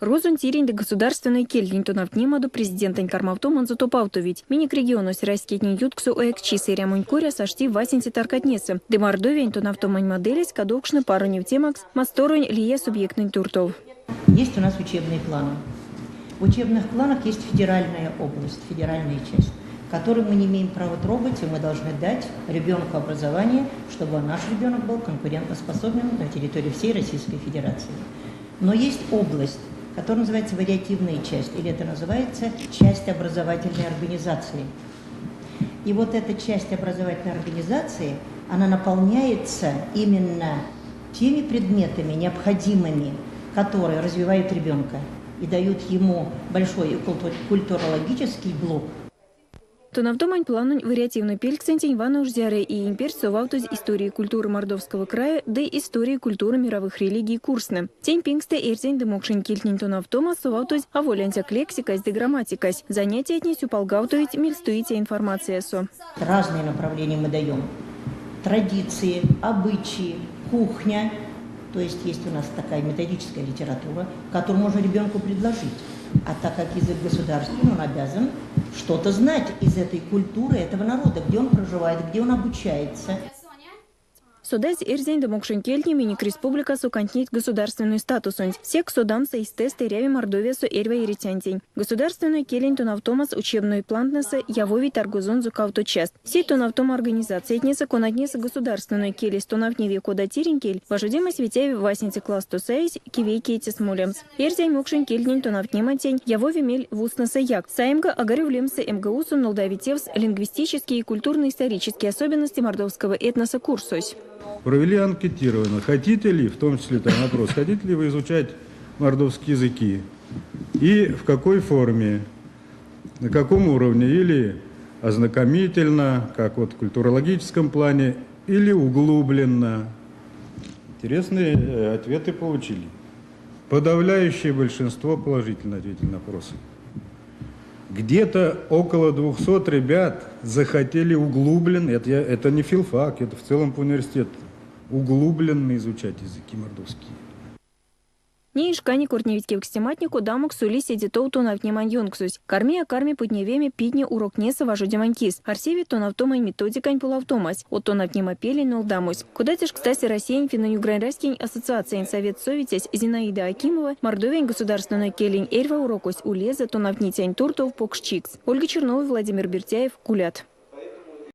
Рузонь тиринь ды государственной кельтнень тонавтнемадо Президентэнть кармавтоманзо топавтовить. Минек регионось раськетнень ютксо ояксчисэ эрямонь коряс ашти васенце таркатнесэ. Ды Мордовиянь тонавтомань моделесь кадовкшны паро невтемакс масторонь лия субъекттнэнь туртов. Есть у нас учебные планы. В учебных планах есть федеральная область, федеральная часть, которую мы не имеем права трогать, и мы должны дать ребенку образование, чтобы наш ребенок был конкурентоспособен на территории всей Российской Федерации. Но есть область, которая называется вариативная часть, или это называется часть образовательной организации. И вот эта часть образовательной организации, она наполняется именно теми предметами, необходимыми, которые развивают ребенка и дают ему большой культурологический блок. Тонавтомань планонь вариативной пельксэнтень вана уш зярыя иень перть совавтозь Истории культуры Мордовского края ды Истории культуры мировых религий курстнэ. Тень пингстэ эрзянь ды мокшонь кельтнень тонавтомас совавтозь аволь ансяк лексикась ды грамматикась. Занятиятне сюпалгавтовить мельстуиця информациясо. Разные направления мы даем. Традиции, обычаи, кухня. То есть есть у нас такая методическая литература, которую можно ребенку предложить. А так как язык государственный, он обязан что-то знать из этой культуры этого народа, где он проживает, где он обучается. Содазь, эрзянь ды мокшонь кельтне минек республикасо кандтнить государственной статусонть. Секс содамс эйстэст эряви Мордовиясо эрьва эрицянтень. Государственной келень тонавтомас учебной плантнэсэ явовить таргозонзо кавто част. Сеть тонавтома организациятнесэ, конатнесэ государственной келесь тонавтневи кода тиринь кель, важодемась ветяви васенце классто саезь кевейкетьс молемс. Эрзянь-мокшонь кельтнень тонавтнемантень явови мель вузтнэсэяк. Саемга, Огарев лемсэ МГУ-со нолдави тевс Лингвистические и культурно-исторические особенности мордовского этноса курсось. Провели анкетирование. Хотите ли, в том числе там опрос, хотите ли вы изучать мордовские языки? И в какой форме, на каком уровне? Или ознакомительно, как вот в культурологическом плане, или углубленно. Интересные ответы получили. Подавляющее большинство положительно ответили на вопросы. Где-то около 200 ребят захотели углубленно, это не филфак, это в целом по университету, углубленно изучать языки мордовские. Неень шкане кортневить кевкстематне, кодамокс ули седе тов тонавтнемань ёнксось. Карми а карми путневеме питне уроктнесэ важодемань кис. Арсеви тонавтомань методикань полавтомась, од тонавтнемапелень нолдамось. Кода тешкстась Россиянь финнэнь-угрань раськень ассоциациянь советс совицясь Зинаида Акимова, Мордовиянь государственной келень эрьва урокось улезэ тонавтницянть туртов покшчикс. Ольга Чернова, Владимир Бертяев, Кулят.